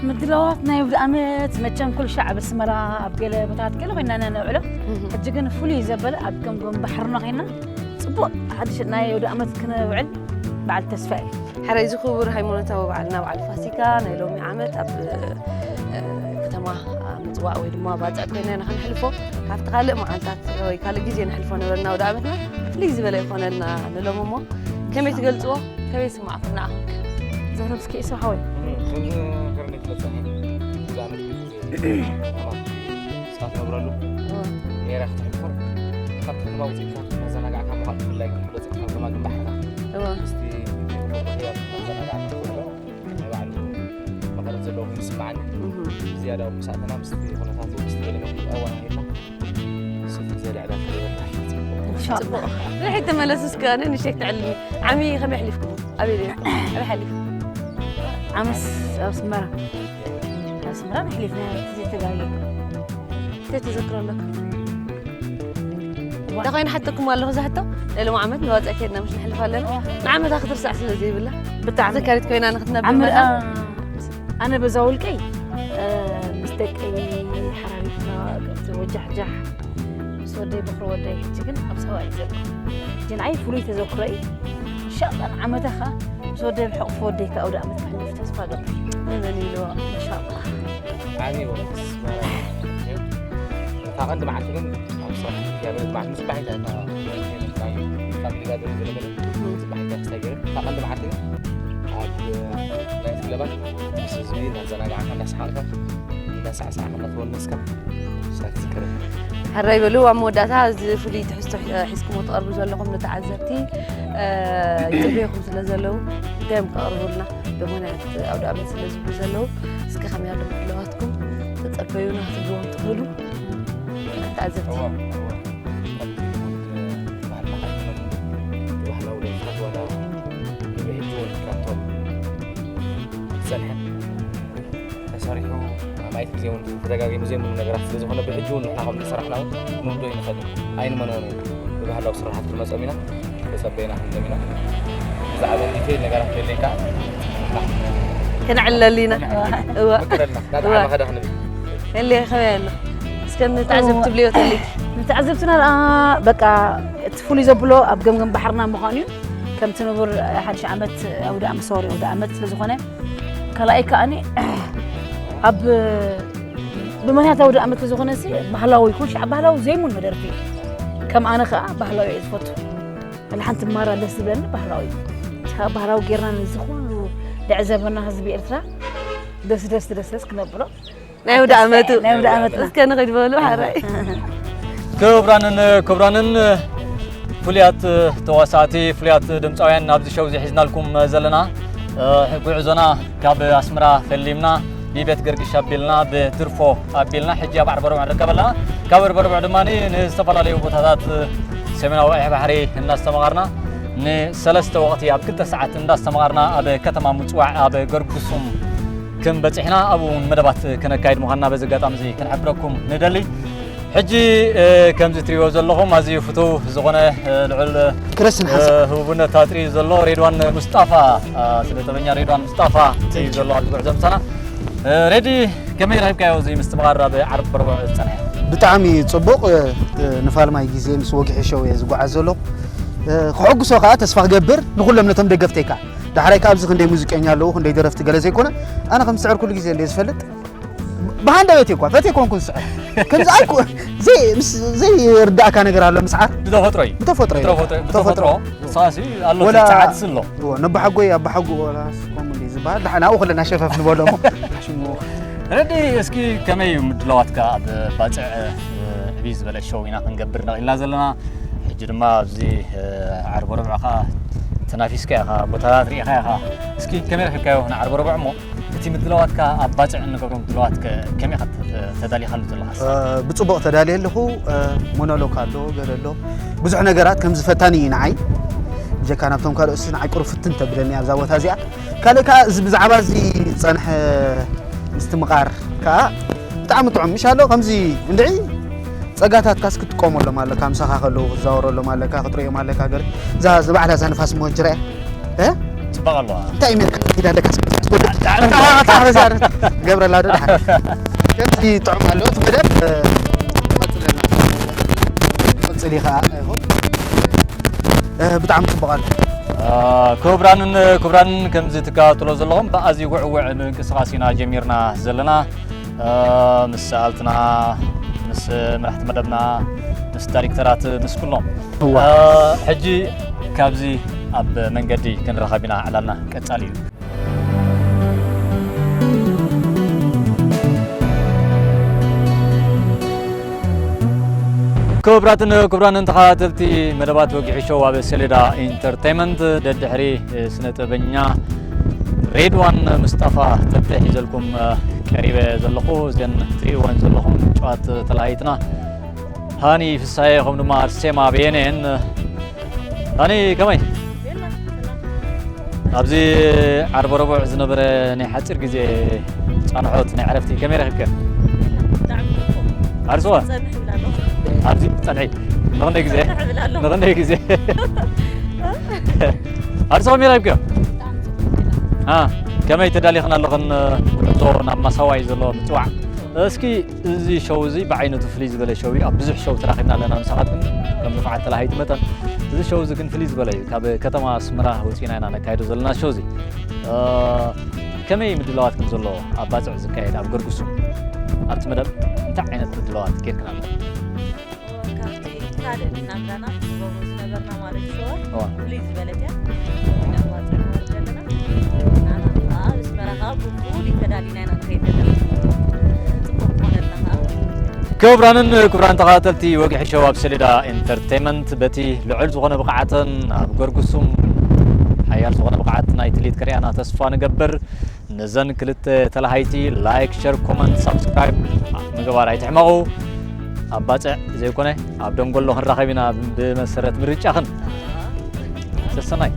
ምድላዋት ናይ ውድ ዓመት መቸም ኩሉ ሻዕ ኣብ ኣስመራ ኣብ ገለ ቦታት ገለ ኮይና ኢና ነውዕሎ። ሕጂ ግን ፍሉይ ዘበለ ኣብ ገምገም ባሕርና ኮይና ጽቡቕ ሓድሽ ናይ ውድ ዓመት ክነውዕል በዓል ተስፋ እዩ። ሕራይ ዝኽቡር ሃይማኖታዊ በዓልና በዓል ፋሲካ ናይ ሎሚ ዓመት ኣብ ከተማ ምፅዋዕ ወይ ድማ ባፅዕ ኮይና ኢና ከነሕልፎ። ካብቲ ካልእ መዓልታት ወይ ካልእ ግዜ ነሕልፎ ነበርና ውድ ዓመትና ፍልይ ዝበለ ይኾነልና ንሎም እሞ ከመይ ትገልፅዎ? ከመይ ይስማዕኩም ንዓኹም? ዘረብ እስኪ ኢሱ ሓወይ። ከምዚ ነገር ነው የተፈጸመ። እዛ ዓመት ከተማ ስታት ነብረሉ ሜራ ክትሕልፎ ካብ ከተማ ውፅኢት መዘናጋዕካ ምዃን ብፍላይ ክትብሎ ፅኢት ካብ ከተማ ግን ባሕርና ምስቲ መዘናጋዕካ ክትብሎ ናይ ባዕሉ መቐረት ዘለዎ ኮይኑ ይስምዓኒ። ዝያዳ እውን ምስ ኣተና ምስቲ ኩነታት ምስቲ ገለ መግቢ ኣዋሃሂድና ስፍት ዝበለ ዕዳጋ ይበልካ። ጽቡቕ። ድሕሪት ተመለሱ እስከ ኣነ ንእሽተይ ክተዕልልኒ። ዓሚ ከመይ ኣሕሊፍኩሞ? ኣበይ ነይርኩም? ኣበይ ሓሊፉ? ዓመስ ኣብ ኣስመራ። ኣብ ኣስመራ ነሕሊፍና እቲ ዘይተጋገ። እንታይ ተዘክሮ ኣለካ? እንታይ ኮይኑ ሓተኩም ኣለኹ እዛ ሕቶ? ናይ ሎም ዓመት ንወፃኢ ከድና ምሽ ነሕልፍ ኣለና። ንዓመታ ክትርሳዕ ስለ ዘይብላ። ብጣዕሚ። ዘካሪት ኮይና ንክትነብር ዓመት መታን። ኣነ በዛ ውልቀይ፣ እ፣ ምስ ደቀይ ሓራሪፍና፣ ወጃሕጃሕ፣ ምስ ወደይ በኹሪ ወደይ፣ ሕጂ ግን ኣብ ሰብኣይ እዩ ዘሎ። ሕጂ ንዓይ ፍሉይ ተዘክሮ እዩ። ኢንሻኣላህ ንዓመታ ኸኣ ምስ ወደይ ብሕቑፊ ወደይ ከኣ ኣውደ ዓመት ከሕልፍ ተስፋ እገብር። ንመን ኢልዎ? ኢንሻኣላህ። ዓሚ ወለስ ማራ እዩ። እታ ቀንዲ መዓልቲ ግን ኣብ ስራሕ እያ፣ ማለት፣ ምስ ባሕታ እታ ፋሚሊ ጋር ዘሎ ገለ ምስ ባሕታ ክስታይ ገለ። እታ ቀንዲ መዓልቲ ግን ኣብ ናይት ክለባት ምስ ህዝቢ እናዘናጋዕካ፣ እናሰሓቕካ፣ እናሳዕሳዕካ፣ እናተወነስካ፣ ሳት ዝቅርብ። ሕራይ በሉ። ኣብ መወዳእታ እዚ ፍሉይ ትሕዝቶ ሒ-፣ ሒዝኩሞ ትቐርቡ ዘለኹም ንተዓዘብቲ፣ እ፣ ይጽበዩኹም ስለ ዘለዉ፣ እንታይ እዮም ከቕርቡልና? ብምኽንያት ኣውደ ዓመት ስለ ዝብሉ ዘለዉ፣ እስከ ከመይ ኣሎ ምድላዋትኩም? ተጸበዩና ክትብልዎም ትኽእሉ? ንተዓዘብቲ። እዋ፣ እዋ። ከምቲ ልሙድ፣ እ፣ ባህልና ሓሊፍና፣ እቲ ባህላዊ ደርፍታት ዋላ ንብሕጂ እውን ካብቶም ዝጸንሐ ተሰሪሑ፣ ኣብ ኣይት ግዜ እውን ተደጋጊሙ ዘይምኑ ነገራት ስለ ዝኾነ፣ ብሕጂ እውን ንሕና ከም ዝሰራሕና እውን ክንውዶ ይንኸእል። ኣይንመንዎን እውን ብባህላዊ ስራሓት ክንመጾም ኢና፣ ተጸበየና ክንብሎም ኢና። ብዛዕባ ዲቴይል ነገራት የለካ። ከነዕልለሉ ኢና። እዋ። ምክረልና፣ እዋ። ናጣዕማ ከዳ ክንብል። እለ ከመይ ኣሎ? እስከ ንተዓዘብቲ ትብልዮ ተሊ። ንተዓዘብትና ደኣ በቃ እቲ ፍሉይ ዘብሎ ኣብ ገምገም ባሕርና ምዃኑ እዩ። ከምቲ ንቡር ሓድሽ ዓመት ኣውደ ዓመት፣ ሶሪ፣ ኣውደ ዓመት ስለ ዝኾነ፣ ካልኣይ ከኣኒ ኣብ ብምኽንያት ኣውደ ዓመት ስለ ዝኾነ ሲ ባህላዊ ይኹን ሻዕ ባህላዊ ዘይሙን መደርፊ እዩ። ከም ኣነ ከኣ ባህላዊ እየ ዝፈቱ። ወላ ሓንቲ ማራ ደስ ዝብለኒ ባህላዊ እዩ። እቲ ከኣ ባህላዊ ጌርና ነዚ ኩሉ ደዕዘበና ህዝቢ ኤርትራ ደስ ደስ ደስ ደስ ክነብሎ። ናይ ውዳ ዓመቱ። ናይ ውዳ ዓመትና። እስከ ንኸይድ በሉ፣ ሓራይ። ክቡራንን ክቡራንን፣ ፍሉያት ተዋሳእቲ፣ ፍሉያት ድምፃውያን ኣብዚ ሸው እዚ ሒዝናልኩም ዘለና፣ እ፣ ጉዕዞና ካብ ኣስመራ ፈሊምና ብቤት ገርግሽ ኣቢልና ብድርፎ ኣቢልና ሕጂ ኣብ ዓርበርብዕ ንርከብ ኣለና። ካብ ዓርበርብዕ ድማ ንዝተፈላለዩ ቦታታት ሰሜናዊ ቀይሕ ባሕሪ እናስተማቐርና ንሰለስተ ወቕቲ ኣብ ክልተ ሰዓት እንዳስተማቐርና ኣብ ከተማ ምፅዋዕ ኣብ ገርጉሱም ክንበፅሕና ኣብኡ እውን መደባት ክነካይድ ምዃንና በዚ ኣጋጣሚ እዚ ክንሕብረኩም ንደሊ። ሕጂ፣ እ፣ ከምዚ ትሪእዎ ዘለኹም ኣዝዩ ፍቱው ዝኾነ፣ እ፣ ልዑል፣ እ፣ ክርስን ሓሳብ። ህቡብነት ኣጥሪ ዘሎ ሬድዋን ሙስጣፋ፣ እ፣ ስደተበኛ ሬድዋን ሙስጣፋ እዩ ዘሎ ኣብዚ ጉዕዞ ምሳና። እ፣ ሬዲ፣ ከመይ ረኺብካዮ እዚ ምስትምቓር ኣብ ዓርበርብዕ ዝጸንሐ? ብጣዕሚ ጽቡቕ፣ እ፣ ንፋልማይ ግዜ ምስ ወግሒ ሸው እየ ዝጓዓዝ ዘለኹ። እ፣ ክሕጉሶ ከኣ ተስፋ ክገብር ንኹሎም ነቶም ደገፍተይ ከኣ። ዳሕራይ ከኣ ኣብዚ ክንደይ ሙዚቀኛ ኣለዉ፣ ክንደይ ደረፍቲ ገለ ዘይኮነ፣ ኣነ ከም ዝስዕር ኩሉ ግዜ እንደ ዝፈልጥ፣ ብሃንደበት እኳ ፈትየ ኮንኩ ዝስዕር። ከምዚ ኣይኮ-፣ ዘይ-፣ ምስ-፣ ዘይርዳእካ ነገር ኣሎ ምስዓር። ብተፈጥሮ እዩ። ብተፈጥሮ እዩ። ብተፈጥሮ፣ ብተፈጥሮ። ብተፈጥሮ። ንስኻሲ ኣሎ ወላ ጸዓት ስሎ። እዎ፣ ነባሓጎይ፣ ኣባሓጎ ወላ ስኮም እንዲ ዝበሃል። ደሓን ኣብኡ ከለና ሸፈፍ ንበሎ እሞ። ሽሙ። ረዲ፣ እስኪ ከመይ እዩ ምድላዋትካ ኣብ ባጽዕ፣ እ፣ ዕብይ ዝበለ ሸው ኢና ክንገብር ነቒልና ዘለና። ሕጂ ድማ ኣብዚ፣ እ፣ ዓርበ ረብዕ ኸኣ ተናፊስካ ኢኻ፣ ቦታታት ርኢኻ ኢኻ። እስኪ ከመይ ረኺብካዮ ንዓርበ ረብዕ እሞ? እቲ ምድላዋትካ ኣብ ባጽዕ እንገብሮ ምድላዋት ከ-፣ ከመይ ኢኻ ተ-፣ ተዳሊኻሉ ዘለኻስ? እ፣ ብጽቡቕ ተዳልየ ኣለኹ። እ፣ ሞኖሎግ ኣሎ፣ ገለ ኣሎ። ብዙሕ ነገራት ከም ዝፈታኒ እዩ ንዓይ። ብጀካ ናብቶም ካልኦትስ ንዓይ ቁሩብ ፍትን ተብለኒ ኣብዛ ቦታ እዚኣ። ካልእ ከኣ እዚ ብዛዕባ እዚ ዝጸንሐ ምስትምቓር ከኣ ብጣዕሚ ጥዑም። ምሽ ኣሎ ከምዚ እንድዒ ጸጋታትካስ ክትጥቀመሎም ኣለካ፣ ምሳኻ ከለዉ ክትዛወረሎም ኣለካ፣ ክትርእዮም ኣለካ። ገለ እዛ፣ እዛ ባዕላ እዛ ንፋስ መወንጀራ እያ። እ? ጽባቐ ኣለዋ። እንታይ እዩ ሜርካ? ኢዳ ኣለካ፣ ትወድቕ። ጣዕሚ ጣዕሚ ጣዕሚ ዛር ገብረላ ዶ ደሓን። ከምዚ ጥዑም ኣሎ እቲ መደብ፣ እ፣ ቀጽለና። ቀጽል ይኸኣ ይኹን። እ፣ ብጣዕሚ ጽቡቕ ኣሎ። እ፣ ክቡራንን ክቡራንን፣ ከምዚ ትከታተሎ ዘለኹም ብኣዝዩ ውዕውዕ ምንቅስቓስ ኢና ጀሚርና ዘለና። እ፣ ምስ ሰኣልትና፣ ምስ መራሕቲ መደብና፣ ምስ ዳይሬክተራት፣ ምስ ኩሎም። እዋ። እ፣ ሕጂ ካብዚ ኣብ መንገዲ ክንራኸብ ኢና ዕላልና ቀጻሊ እዩ። ክቡራትን ክቡራንን ተኸታተልቲ መደባት ወግሒ ሾው ኣብ ሰሌዳ ኢንተርቴይመንት፣ ደድሕሪ ስነ ጥበበኛ ሬድዋን ሙስጣፋ ተተ ሒዘልኩም ቀሪበ ዘለኹ። እዘን ትርእይወን ዘለኹም ጨዋት ተላሃይትና ሃኒ ፍሳየ፣ ከምኡ ድማ ኣርሴማ በየነ እየን። ሃኒ፣ ከመይ? ኣብዚ ዓርቢ ረቡዕ ዝነበረ ናይ ሓጺር ግዜ ጻንሖት ናይ ዕረፍቲ ከመይ ረኺብክዮ? ብጣዕሚ ጽቡቕ። ዓርሰዋ? ጸንሕ ይብል ኣሎ። ኣብዚ ጸንሒ። ንኽንደይ ግዜ? ጸንሕ ይብል ኣሎ። ንኽንደይ ግዜ? ዓርሰዋ ከመይ ረኺብክዮ? ብጣዕሚ ጽቡቕ። አ፣ ከመይ ተዳሊኽን ኣለኽን? ጉዕዞ ናብ ማሳዋ እዩ ዘሎ ምጽዋዕ። እስኪ እዚ ሾው እዚ ብዓይነቱ ፍልይ ዝበለ ሾው እዩ። ኣብ ብዙሕ ሾው ተራኺብና ኣለና ምሳኻትኩም ከም ንፉዓት ተላሃይቲ መጠን። እዚ ሾው እዚ ግን ፍልይ ዝበለ እዩ። ካብ ከተማ ኣስመራ ወጺና ኢና ነካይዶ ዘለና ሾው እዚ። እ፣ ከመይ ምድላዋት ከም ዘሎ ኣብ ባጽዕ ዝካየድ ኣብ ገርጉሱ ኣብቲ መደብ እንታይ ዓይነት ምድላዋት ጌርክና ኣሎ? ካብቲ ካልእ ናብራና ንገብሮ ዝነበርና ማለት ሸወ እዋ። ፍልይ ዝበለት እያ። ኢና ባጽዕ ንወርድ ዘለና። ንሕና ኣብ ኣስመራ ከዓ ብፍሉይ ተዳሊና ኢና ንኸይድ ዘለና። ጽቡቕ ክኾነልና ከዓ። ክቡራንን ክቡራን ተኸታተልቲ ወግሒ ሾው ኣብ ሰሌዳ ኢንተርቴይመንት፣ በቲ ልዑል ዝኾነ ብቕዓተን ኣብ ገርጉሱም ሓያል ዝኾነ ብቕዓት ናይ ትልሂት ከርእያና ተስፋ ንገብር። ነዘን ክልተ ተላሃይቲ ላይክ፣ ሸር፣ ኮመንት፣ ሳብስክራይብ ምግባር ኣይትሕመቑ። ኣብ ባጽዕ ዘይኮነ ኣብ ደንጎሎ ክንራኸብ ኢና ብመሰረት ምርጫኽን። ሰሰናይ።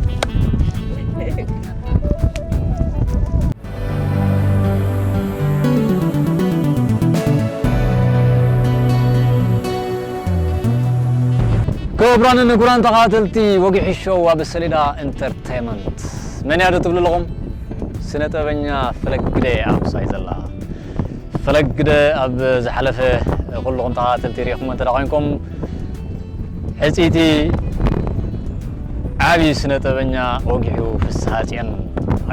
ክቡራንን ክቡራን ተኸታተልቲ ወግሒ ሾው ኣብ ሰሌዳ ኢንተርቴይመንት፣ መን እያ ዶ ትብሉ ኣለኹም? ስነ ጥበበኛ ፈለግ ግደ ኣብ ሳይ ዘላ። ፈለግ ግደ ኣብ ዝሓለፈ ኩልኹም ተኸታተልቲ ርኢኹም እንተ ደኣ ኮይንኩም፣ ሕጽይቲ ዓቢ ስነ ጥበበኛ ወጊሑ ፍስሃጽዮን፣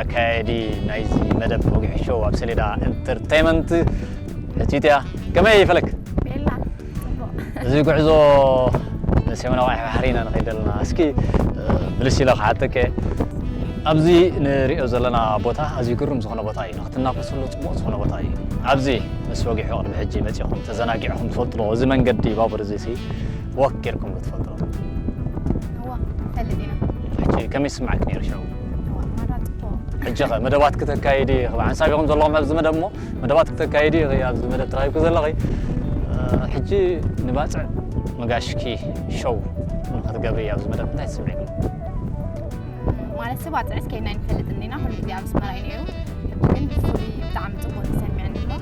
ኣካያዲ ናይዚ መደብ ወጊሑ ሾው ኣብ ሰሌዳ ኢንተርቴይመንት ሕጽይቲ እያ። ከመይ ፈለግ? ቤላ፣ ጽቡቕ። እዚ ጉዕዞ ንሰሜናዊ ቀይሕ ባሕሪ ኢና ንኸይድ ዘለና። እስኪ፣ እ፣ ብልስ ኢለ ክሓተከ፣ ኣብዚ ንሪኦ ዘለና ቦታ ኣዝዩ ግርም ዝኾነ ቦታ እዩ። ንክትናፈስሉ ጽቡቕ ዝኾነ ቦታ እዩ። ኣብዚ ምስ ወጊሑ ቅድሚ ሕጂ መጺኹም ተዘናጊዕኹም ትፈልጡ ዶ? እዚ መንገዲ ባቡር እዚ ሲ ወክ ጌርኩም ዶ ትፈልጡ ዶ? እዋ፣ ፈልጥ ኢና። ሕጂ ከመይ ይስምዓኪ ነይሩ ሽዑ? እዋ፣ ማራ ጽቡቕ። ሕጂ ኸ መደባት ክተካይዲ፣ ብሓንሳብ ኢኹም ዘለኹም ኣብዚ መደብ እሞ፣ መደባት ክተካይዲ ኢኺ ኣብዚ መደብ ተራኺብኪ ዘለኺ። እ፣ ሕጂ ንባጽዕ መጋሽኪ ሾው ንኽትገብሪ ኣብዚ መደብ እንታይ ትስምዒ? ማለት ሰብ ኣጽዕስ ከይድና ኣይንፈልጥን ኢና፣ ኩሉ ግዜ ኣብ ኣስመራ እዩ ነይሩ። ሕጂ ግን ብፍሉይ ብጣዕሚ ጽቡቕ ተሰሚዕኒ ኣሎ።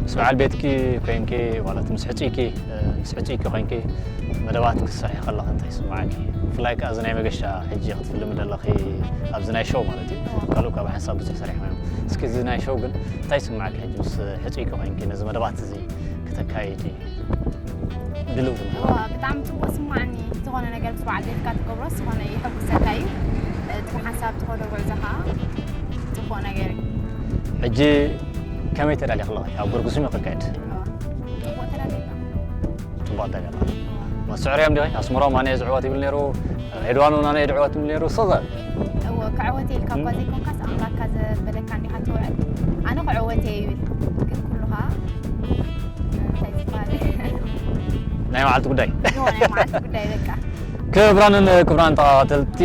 ምስ በዓል ቤትኪ ኮይንኪ ማለት ምስ ሕጽይኪ፣ እ፣ ምስ ሕጽይኪ ኮይንኪ መደባት ክትሰርሒ ከለኺ እንታይ ይስምዓኪ? ብፍላይ ከኣ እዚ ናይ መገሻ ሕጂ ክትፍልሚ ዘለኺ ኣብዚ ናይ ሾው ማለት እዩ። እዎ። ካልእ ካብ ሓንሳብ ብዙሕ ሰሪሕና እዮም። እስኪ እዚ ናይ ሾው ግን እንታይ ይስምዓኪ ሕጂ ምስ ሕጽይኪ ኮይንኪ ነዚ መደባት እዚ ክተካይዲ ድልውቲ ምዃኑ? እዋ፣ ብጣዕሚ ጽቡቕ ስምዓኒ። ዝኾነ ነገር ምስ በዓል ቤትካ ትገብሮ ዝኾነ የሐጉሰካ እዩ። እቲ ብሓንሳብ ትኸዶ ጉዕዞ ኸኣ ጽቡቕ ነገር እዩ። ሕጂ ከመይ ተዳሊኺ ኣለኺ? ኣብ ገርጉሱም እዩ ክካየድ። እዋ፣ ጽቡቕ ተዳልየ ኣለኹ። ጽቡቕ ተዳልየ ኣለኺ። እዋ። መስዕር እዮም ዲኺ? ኣስመሮም ኣነ እየ ዝዕወት ይብል ነይሩ፣ ሬድዋን እውን ኣነ እየ ዝዕወት ይብል ነይሩ። እሱ ኸ? እወ፣ ክዕወት እየ ኢልካ እኳ እም። ዘይኮንካስ ኣምላኽካ ዘበለካ እንዲኻ ትውዕል። ኣነ ክዕወት እየ ይብል። ግን ኩሉ ኸኣ እንታይ ዝበሃል? ናይ መዓልቲ ጉዳይ። እወ፣ ናይ መዓልቲ ጉዳይ በቃ። ክቡራንን ክቡራን ተኸታተልቲ፣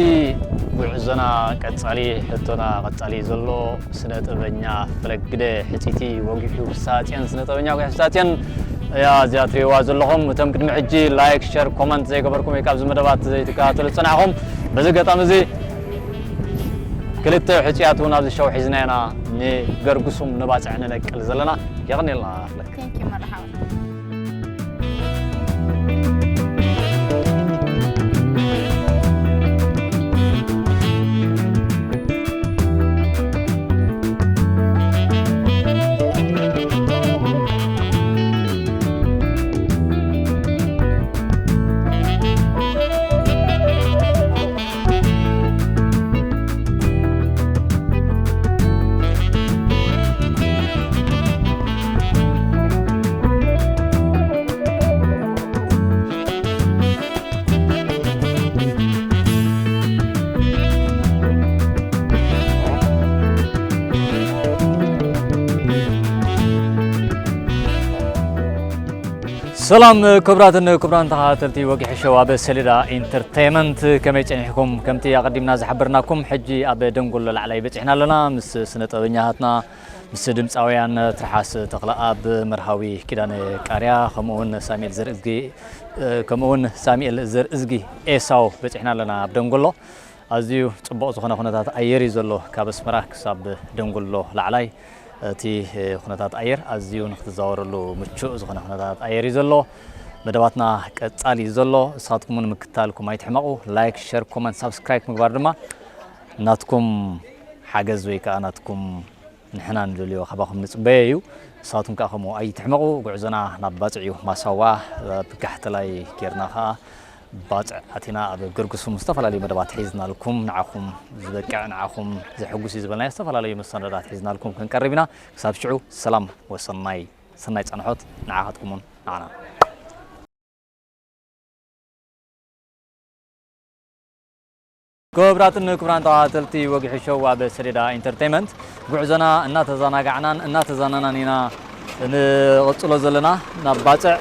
ጉዕዞና ቀጻሊ፣ ሕቶና ቀጻሊ እዩ ዘሎ። ስነ ጥበበኛ ፈለግ ግደ ሕጽይቲ ወጊሑ ፍስሃጽዮን፣ ስነ ጥበበኛ ወጊሑ ፍስሃጽዮን እያ እዚኣ ትርእይዋ ዘለኹም። እቶም ቅድሚ ሕጂ ላይክ፣ ሸር፣ ኮመንት ዘይገበርኩም ወይ ካብዚ መደባት ዘይትከታተሉ ዝጸናሕኩም፣ በዚ ኣጋጣሚ እዚ ክልተ ሕጹያት እውን ኣብዚ ሸው ሒዝና ኢና ንገርጉሱም ንባጽዕ ንነቅል ዘለና። የቐንየልና ፈለግ። Thank you፣ መርሓባ። ሰላም ክቡራትን ክቡራን ተኸታተልቲ ወግሒ ሾው ኣብ ሰሌዳ ኢንተርቴይመንት፣ ከመይ ጸኒሕኩም? ከምቲ ኣቐዲምና ዝሓበርናኩም፣ ሕጂ ኣብ ደንጎሎ ላዕላይ በጺሕና ኣለና። ምስ ስነ ጥበበኛታትና፣ ምስ ድምጻውያን ትርሓስ ተኽለኣብ፣ መርሃዊ ኪዳነ ቃርያ፣ ከምኡውን ሳሙኤል ዘርእዝጊ፣ ከምኡውን ሳሙኤል ዘርእዝጊ ኤሳው በጺሕና ኣለና ኣብ ደንጎሎ። ኣዝዩ ጽቡቕ ዝኾነ ኩነታት ኣየር እዩ ዘሎ። ካብ ኣስመራ ክሳብ ደንጎሎ ላዕላይ እቲ ኩነታት ኣየር ኣዝዩ ንክትዛወረሉ ምቹእ ዝኾነ ኩነታት ኣየር እዩ ዘሎ። መደባትና ቀጻሊ እዩ ዘሎ። ንስኻትኩም እውን ምክታልኩም ኣይትሕመቑ። ላይክ፣ ሸር፣ ኮመንት፣ ሳብስክራይብ ምግባር ድማ ናትኩም ሓገዝ ወይ ከዓ ናትኩም ንሕና ንደልዮ ካባኹም ንጽበዮ እዩ። ንስኻትኩም ከኣ ከምኡ ኣይትሕመቑ። ጉዕዞና ናብ ባጽዕ እዩ። ማሳዋ ኣብ ጋሕተላይ ጌርና ከኣ ባጽዕ ኣቲና ኣብ ገርግሱም ዝተፈላለዩ መደባት ሒዝናልኩም፣ ንዓኹም ዝበቅዕ፣ ንዓኹም ዘሐጉስ እዩ ዝበልናዮ ዝተፈላለዩ መሰናዳት ሒዝናልኩም ክንቀርብ ኢና። ክሳብ ሽዑ ሰላም ወሰናይ፣ ሰናይ ጻንሖት ንዓኻትኩምን ንዓና። ክቡራትን ክቡራን ተኸታተልቲ ወግሒ ሾው ኣብ ሰሌዳ ኢንተርቴይመንት፣ ጉዕዞና እናተዘናጋዕናን እናተዘናናን ኢና ንቕጽሎ ዘለና። ናብ ባጽዕ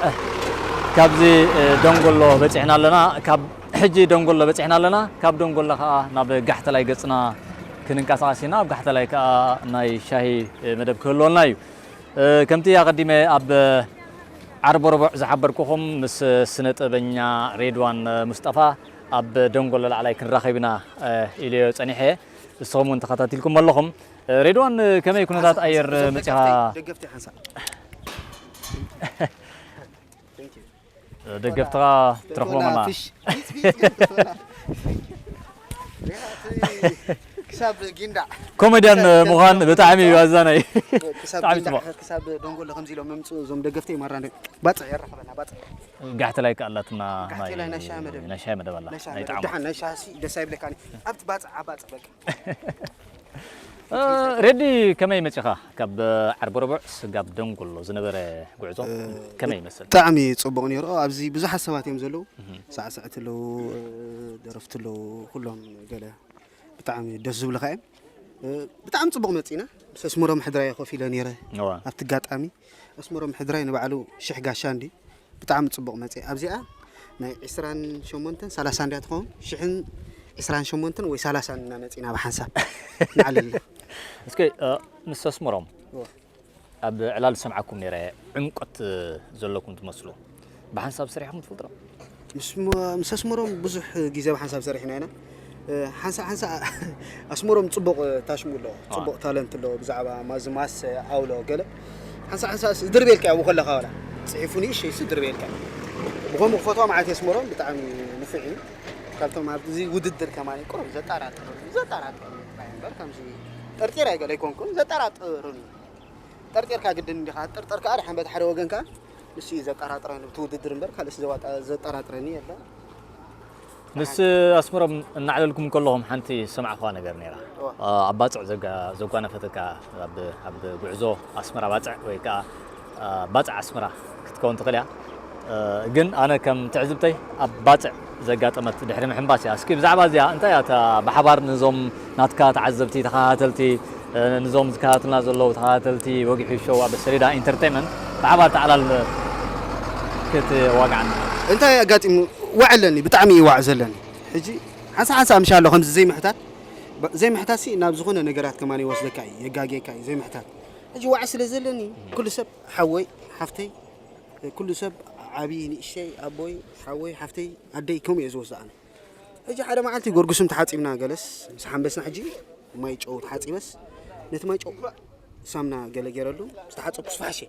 ካብዚ፣ እ፣ ደንጎሎ በጺሕና ኣለና። ካብ ሕጂ ደንጎሎ በጺሕና ኣለና። ካብ ደንጎሎ ከኣ ናብ ጋሕተላይ ገጽና ክንንቀሳቐስ ኢና። ኣብ ጋሕተላይ ከኣ ናይ ሻሂ፣ እ፣ መደብ ክህልወና እዩ። እ፣ ከምቲ ኣቐዲመ ኣብ ዓርቢ ረቡዕ ዝሓበርኩኹም፣ ምስ ስነ ጥበበኛ ሬድዋን ሙስጠፋ ኣብ ደንጎሎ ላዕላይ ክንራኸብ ኢና፣ እ፣ ኢለዮ ጸኒሐ። ንስኹም እውን ተኸታቲልኩም ኣለኹም። እ፣ ሬድዋን፣ ከመይ ኩነታት ኣየር መጺኻ? ደገፍቲ ሓንሳእ። ደገፍትኻ ትረኽቦም ኣላ። ክሳብ ጊንዳዕ። ኮሜድያን ምዃን ብጣዕሚ እዩ ኣዛናይ። ክሳብ ብጣዕሚ ጊንዳዕ፣ ጽቡቕ። ክሳብ ደንጎሎ ከምዚ ኢሎም መምጽኡ እዞም ደገፍተይ ማራ እንደ ባጽዕ የራኽበና፣ ባጽዕ። ጋሕተላይ ከኣላትና ጋሕተላይ ናይ ናይ ሻሂ መደብ። ናይ ሻሂ መደብ ኣላ። ናይ ሻሂ ናይ መደብ። ጣዕሙ። ደሓን ናይ ሻሂ ሲ ደስ ኣይብለካን። ኣብቲ ባጽዕ፣ ኣብ ባጽዕ በቃ። እ፣ ሬዲ ከመይ መጺኻ? ካብ ዓርቢ ረቡዕ ስጋብ ደንጎሎ ዝነበረ ጉዕዞ እ፣ ከመይ ይመስል? ብጣዕሚ ጽቡቕ ነይሩ። ኣብዚ ብዙሓት ሰባት እዮም ዘለዉ። እህ። ሳዕስዕቲ ኣለዉ፣ እ፣ ደረፍቲ ኣለዉ፣ ኩሎም ገለ ብጣዕሚ ደስ ዝብሉኻ እዮም። እ፣ ብጣዕሚ ጽቡቕ መጺና። ምስ ኣስመሮም ሕድራይ ኮፍ ኢለ ነይረ። እዋ። ኣብቲ ኣጋጣሚ ኣስመሮም ሕድራይ ንባዕሉ ሽሕ ጋሻ እንዲ ብጣዕሚ ጽቡቕ መጺ። ኣብዚኣ ናይ ዕስራን ሸሞንተን ሰላሳን እንድያ ትኸውን። ሽሕን ዕስራን ሸሞንተን ወይ ሰላሳን እናመጺና ብሓንሳብ ንዓልል። እስከ፣ እ፣ ምስ ኣስመሮም እወ። ኣብ ዕላል ዝሰምዓኩም ነይረ፣ ዕምቆት ዘለኩም ትመስሉ። ብሓንሳብ ሰሪሕኩም ትፈልጡ ዶ? ምስ ሞ-፣ ምስ ኣስመሮም ብዙሕ ግዜ ብሓንሳብ ሰሪሕና ኢና። እ፣ ሓንሳእ ሓንሳእ ኣስመሮም ጽቡቕ ታሽሙ ኣሎ፣ ኣዋ። ጽቡቕ ታለንት ኣሎ፣ ብዛዕባ ማዚ ማስ ኣውሎ ገለ። ሓንሳእ ሓንሳእ ስ-፣ ድርቤልካ እያ፣ ብኸለኻ ዋላ ጽሒፉ ንእሽተይ ስ-፣ ድርቤልካ። ብኸምኡ ክፈትዋ መዓት ኣስመሮም ብጣዕሚ ንፉዕ እዩ። ካብቶም ኣብዚ ውድድር ከማን ቁሩብ ዘጠራጥሩ፣ ዘጠራጥሩ እምበር ከምዚ ጠርጢረ ገለ ኣይኮንኩን፣ ዘጠራጥሩኒ። ጠርጢርካ ግድን እንዲኻ፣ ጠርጠር ከኣ ደሓን በቲ ሓደ ወገን ከኣ ንሱ እዩ ዘጠራጥረኒ፣ እቲ ውድድር እምበር ካልእስ ዘዋጣ-፣ ዘጠራጥረኒ የለን። ምስ ኣስመሮም እናዕለልኩም ከለኹም ሓንቲ ዝሰማዕኹዋ ነገር ነይራ። እዋ። ኣ-፣ ኣብ ባጽዕ ዘጋ-፣ ዘጓነፈተካ ኣብ፣ ኣብ ጉዕዞ ኣስመራ ባጽዕ ወይ ከኣ፣ ኣ፣ ባጽዕ ኣስመራ ክትከውን ትኽእል እያ። እ፣ ግን ኣነ ከም ትዕዝብተይ ኣብ ባጽዕ ዘጋጠመት ድሕሪ ምሕንባስ እያ። እስኪ ብዛዕባ እዚኣ እንታይ እያ እታ ብሓባር ንዞም ናትካ ተዓዘብቲ፣ ተኸታተልቲ፣ እ፣ ንዞም ዝከታተሉና ዘለዉ ተኸታተልቲ ወግሒ ሾው ኣብ ሰሌዳ ኢንተርቴይመንት ብሓባር ተዓላል ክትዋግዓና? እንታይ ኣጋጢሙ? ዋዕ ኣለኒ፣ ብጣዕሚ እዩ ዋዕ ዘለኒ። ሕጂ ሓንሳ ሓንሳ ምሻ ኣሎ ከምዚ ዘይምሕታት፣ ብ-፣ ዘይምሕታትሲ ናብ ዝኾነ ነገራት ከማን ይወስደካ እዩ፣ የጋግየካ እዩ ዘይምሕታት። ሕጂ ዋዕ ስለ ዘለኒ ኩሉ ሰብ ሓወይ፣ ሓፍተይ፣ ኩሉ ሰብ ዓብዪ ንእሽተይ፣ ኣቦይ፣ ሓወይ፣ ሓፍተይ፣ ኣደይ ከምኡ እየ ዝወስዶ ኣነ። ሕጂ ሓደ መዓልቲ ጎርጉስም ተሓጺብና ገለስ ምስ ሓንበስና ሕጂ ማይ ጨው ተሓጺበስ ነቲ ማይ ጨው ሳምና ገለ ገይረሉ ምስ ተሓጸብኩስ ፋሕሸ።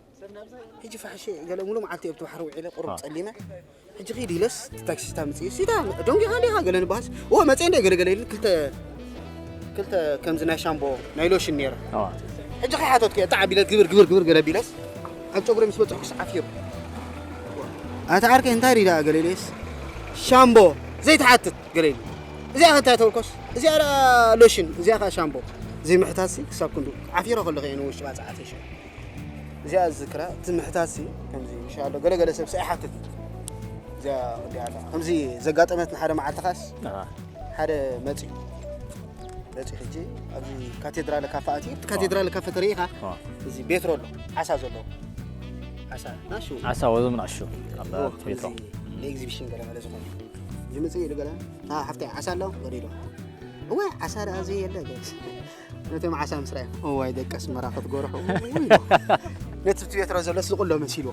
ሕጂ ፋሕሸ ገለ ሙሉ መዓልቲ ኣብቲ ባሕሪ ውዒለ ቁሩብ አ። ጸሊመ። ሕጂ ኺድ ኢለስ እቲ ታክሲስታ ምጽእ፣ "ሲታ ደንጊኻ ዲኻ?" ገለ ንበሃስ፣ "እወ መጽየ እንደ" ገለ ገለ ኢሉ ክልተ፣ ክልተ ከምዚ ናይ ሻምቦ ናይ ሎሽን ነይረ። አ። ሕጂ ኸይሓተትኩ እየ፣ ጣዕ ቢለት ግብር፣ ግብር፣ ግብር ገለ ቢለስ ኣብ ጨጉሪ ምስ በጽሕኩስ ዓፊሩ። "ኣታ ዓርከይ እንታይ ሪዳ?" ገለ ኢለስ፣ "ሻምቦ ዘይትሓትት" ገለ ኢሉ። "እዚኣ ከ እንታይ ተበልኮስ?" "እዚኣ ደኣ ሎሽን፣ እዚኣ ከኣ ሻምቦ." ዘይምሕታትሲ ክሳብ ክንዱ ዓፊረ ከለኹ እየ ንውሽጢ ባጽዕ ኣትየ ሽዑ። እዚኣ ዝዝክራ፣ እቲ ምሕታትሲ ከምዚ፣ ኢንሻኣላህ፣ ገለ ገለ ሰብሲ ኣይሓትት። እዚኣ ክዲኣ ኣለኻ። ከምዚ ዘጋጠመት ንሓደ መዓልቲ ኻስ፣ ኣሃ። ሓደ መጺኡ። መጺኡ ሕጂ ኣብዚ ካቴድራል ካፈ ኣትዩ፣ እቲ ካቴድራል ካፈ ተሪኢኻ፣ ኣሃ። እዚ ቤትሮ ኣሎ፣ ዓሳ ዘለዎ። ዓሳ ናሹ ዓሳ ወዞም ናሹ ኣብ ሜትሮ። ንኤግዚቢሽን ገለ ገለ ዝኾነ ይመጽእ ኢሉ ገለ፣ "አ፣ ሓፍተይ ዓሳ ኣሎ?" ወደ ኢሉ። "እወ፣ ዓሳ ደኣ ዘይየለ፣ ገስ." ነቶም ዓሳ ምስ ረኣዮም፣ "እዋይ፣ ደቂ ኣስመራ ክትጎርሑ፣ እውይ." ነቲ ኣብቲ ሜትሮ ዘሎ ስቕ ኣሎ መሲልዎ።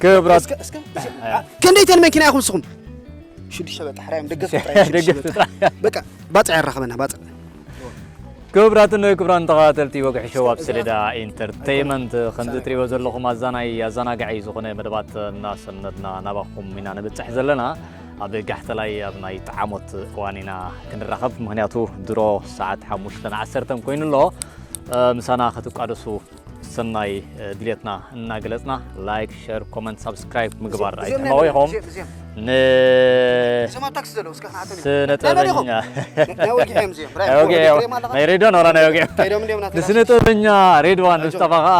ክብራት እስከ፣ እስከ፣ እስከ፣ እ፣ እ። አ፣ ክንደይተን መኪና ኢኹም ንስኹም? ሽዱሽተ በጣሕ፣ ራዮም ደገፍ ጥራይ፣ ሽዱሽተ ደገፍ በጣሕ። ጥራይ። በቃ፣ ባጽዕ የራኽበና፣ ባጽዕ። ክቡራትን ክቡራን ተኸታተልቲ ወግሒ ሾው ኣብ ሰሌዳ ኢንተርቴይመንት፣ ከምዚ ትሪእዎ ዘለኹም ኣዛናይ ኣዘናጋዒ ዝኾነ መደባት እናሰነድና ናባኹም ኢና ንብጽሕ ዘለና። ኣብ ጋሕተላይ ኣብ ናይ ጠዓሞት እዋን ኢና ክንራኸብ፣ ምኽንያቱ ድሮ ሰዓት ሓሙሽተን ዓሰርተን ኮይኑ ኣሎ። እ፣ ምሳና ክትቋደሱ ሰናይ፣ እ፣ ድሌትና እናገለጽና፣ ላይክ፣ ሸር፣ ኮመንት፣ ሳብስክራይብ ምግባር እዚኦም፣ እዚኦም ኣይትሕመቑ ናይ ኢኹም። እዚኦም፣ እዚኦም። ን-፣ እዞም ኣብ ታክሲ ዘለዉ፣ እስከ ንዓቶም እዮም። ስነ ናይ መን ኢኹም? ጥበበኛ። ናይ፣ ናይ ወግዒ እዮም እዚኦም። ናይ ወግዒ እዮም። ሬድዋን ኣለኻ? ናይ ሬድዋን ወላ ናይ ወግዒ እዮም። ከይዶም እንዲዮም ናትና። ንስነ ጥበበኛ ሬድዋን ኣጆ። ሙስጠፋ ኸኣ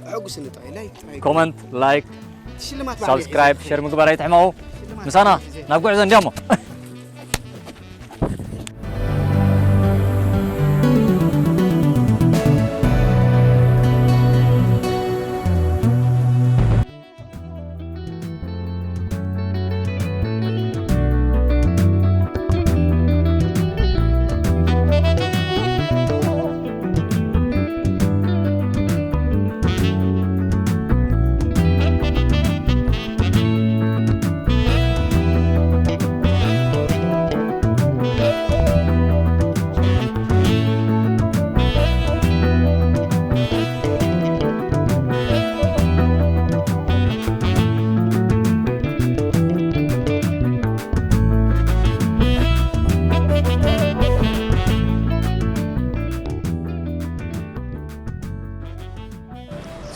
ኣሐጉስኒ ጥራይ፣ ላይክ ጥራይ። ኮመንት፣ ላይክ፣ ሽልማት ባዕለይ ሳብስክራይብ፣ ሒዘ። ሸር ምግባር ኣይትሕመቑ። ሽልማት ምሳና ባዕለይ ሒዘ። ናብ ጉዕዞ እንዲያሞ።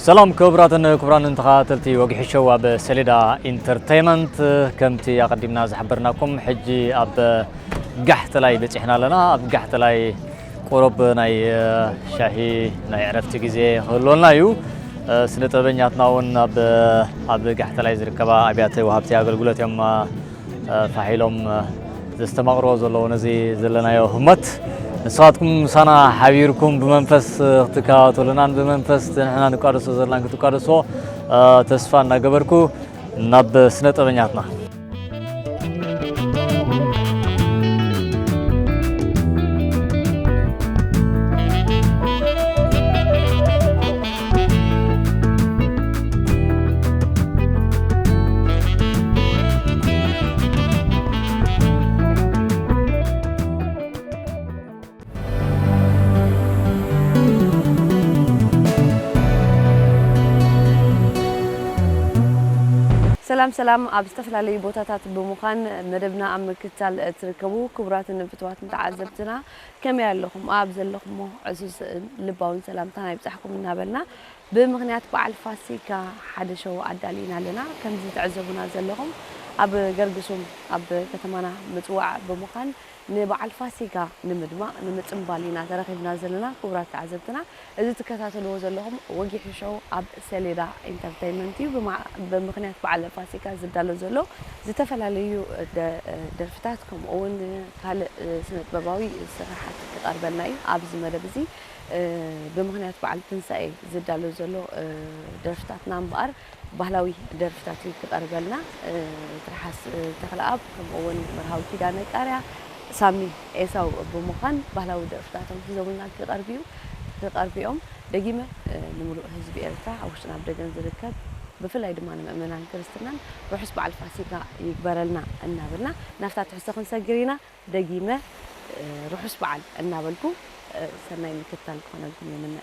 ሰላም ክቡራትን ክቡራንን ተኸታተልቲ ወግሒ ሾው ኣብ ሰሌዳ ኢንተርቴይመንት፣ ከምቲ ኣቐዲምና ዝሓበርናኩም፣ ሕጂ ኣብ ጋሕተላይ በጺሕና ኣለና። ኣብ ጋሕተላይ ቁሩብ ናይ፣ እ፣ ሻሂ ናይ ዕረፍቲ ግዜ ክህልወና እዩ። እ፣ ስነ ጥበበኛትና እውን ኣብ፣ ኣብ ጋሕተላይ ዝርከባ ኣብያተ ወሃብቲ ኣገልግሎት እዮም፣ እ፣ ፋሕ ኢሎም፣ እ፣ ዘስተማቕርዎ ዘለዉ ነዚ ዘለናዮ ህሞት። ንስኻትኩም ምሳና ሓቢርኩም ብመንፈስ፣ እ፣ ክትከታተሉናን ብመንፈስ ንሕና ንቋደሶ ዘለናን ክትቋደስዎ፣ እ፣ ተስፋ እናገበርኩ ናብ ስነ ጥበበኛትና። ሰላም ሰላም፣ ኣብ ዝተፈላለዩ ቦታታት ብምዃን መደብና ኣብ ምክትታል እትርከቡ ክቡራትን ፍቱዋትን ተዓዘብትና፣ ከመይ ኣለኹም? ኣብ ዘለኹሞ ዕዙዝ ልባውን ሰላምታና ይብጻሕኩም እናበልና፣ ብምኽንያት በዓል ፋሲካ ሓደ ሾው ኣዳሊና ኣለና። ከምዚ ትዕዘቡና ዘለኹም፣ ኣብ ገርግሱም ኣብ ከተማና ምጽዋዕ ብምዃን፣ ንበዓል ፋሲካ ንምድማቕ፣ ንምጽንባል ኢና ተረኺብና ዘለና። ክቡራት ተዓዘብትና፣ እዚ ትከታተልዎ ዘለኹም ወጊሑ ሾው ኣብ ሰሌዳ ኢንተርተይመንት እዩ። ብማ-፣ ብምኽንያት በዓል ፋሲካ ዝዳሎ ዘሎ ዝተፈላለዩ ደ-፣ ደርፍታት፣ ከምኡ እውን ካልእ ስነ ጥበባዊ ስራሓት ክቐርበልና እዩ። ኣብዚ መደብ እዚ፣ እ፣ ብምኽንያት በዓል ትንሳኤ ዝዳሎ ዘሎ፣ እ፣ ደርፍታትና እምበኣር፣ ባህላዊ ደርፍታት እዩ ክቐርበልና። እ፣ ትርሓስ፣ እ፣ ተኽለኣብ፣ ከምኡ እውን መርሃዊ ኪዳነ ቃርያ፣ ሳሚ ኤሳው ብምዃን ባህላዊ ደርፍታቶም ሒዞምልና ክቐርብ እዩ፣ ክቐርቡ እዮም። ደጊመ፣ እ፣ ንምሉእ ህዝቢ ኤርትራ ኣብ ውሽጥን ኣብ ደገን ዝርከብ፣ ብፍላይ ድማ ንምእመናን ክርስትናን ርሑስ በዓል ፋሲካ ይግበረልና እናበልና ናብታ ትሕዝቶ ክንሰግር ኢና። ደጊመ፣ እ፣ ርሑስ በዓል እናበልኩ፣ እ፣ ሰናይ ምክትታል ክኾነልኩም ይምነ።